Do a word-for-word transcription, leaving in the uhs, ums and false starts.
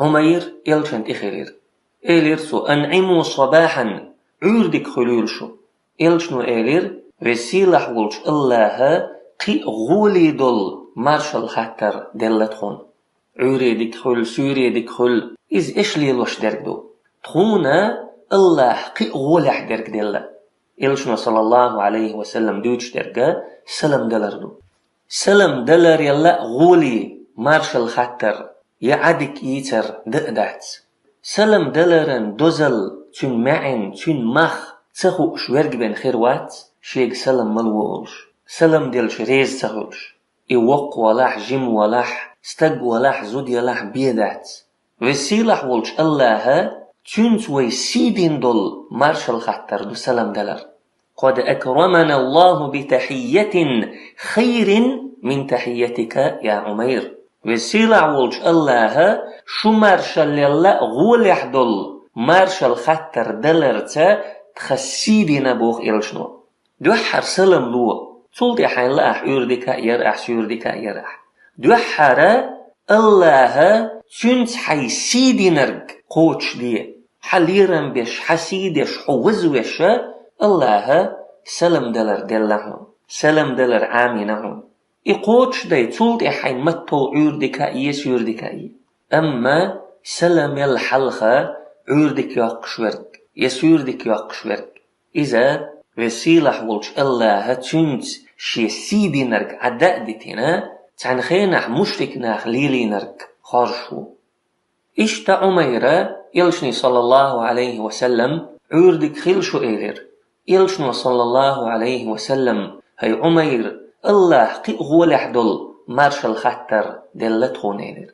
Ӏумайр элчан тӀехилира. Элира цо: «أنعموا صباحا», Ӏуьйре дика хуьлийла шу. Элчано элира: «Веза-сийлахь волчу АллахӀа кхин а гӀоле долу маршалла хаттар делла тхуна». Ӏуьйре дика хуьлу, суьйре дика хуьлу, иза эшна лелош дерг ду. Тхуна АллахӀа кхин а гӀолехь дерг делла. Элчано, саллаллаху Ӏалайхи ва саллам, дуьйцуш дерг салам далар ду. Салам даларал а гӀоле маршалла хаттар я Ӏадика йийцар дан а дац. Салам даларан дозалла, цуьнан маьӀна, цуьнан мах ца хууш верг бен хир вац, шега салам ма ло олуш, салам делча реза ца хуьлуш. И воккха валахь, жима валахь, стаг валахь, зуда ялахь, бен дац. Веза-сийлахь волчу АллахӀа цуьнца вай сий дина долу маршалла хаттар ду салам далар. «قد أكرمنا الله بتحية خير من تحيتك يا عمير». Веза-сийлахь волчу АллахӀа шу маршаллал а гӀолехь долу маршалла хаттар даларца тхан сий дина, боху элчано. Дуьххьара салам ло, цул тӀаьхьа хьайна лаахь Ӏуьйре дика а яра ахь, суьйре дика а яра ахь. Дуьххьара АллахӀа цуьнца хьайн сий динарг кхочушде. Хьан лерам беш, хьан сий деш, хьо вазвеш, АллахӀа салам далар делла хьуна, салам далар Ӏамийна хьуна. И кхочушдай, цул тӀаьхьа хьайна маттахь Ӏуьйре дика а е, суьйре дика а е. Амма саламал хьалха Ӏуьйре дика йоккхуш верг я суьйре дика йоккхуш верг, иза Веза-сийлахь волчу АллахӀа цуьнца шен сий динарг Ӏадда а дитина, цхьана хенахь мушрик наха лелийнарг хоржуш ву. Иштта Ӏумайра элчане, саллаллаху Ӏалайхи ва саллам, Ӏуьйре дика хуьлийла шу элира. Элчано, саллаллаху Ӏалайхи ва саллам: «ХӀай Ӏумайр, АллахӀа кхин а гӀолехь долу маршалла хаттар делла тхуна», элира.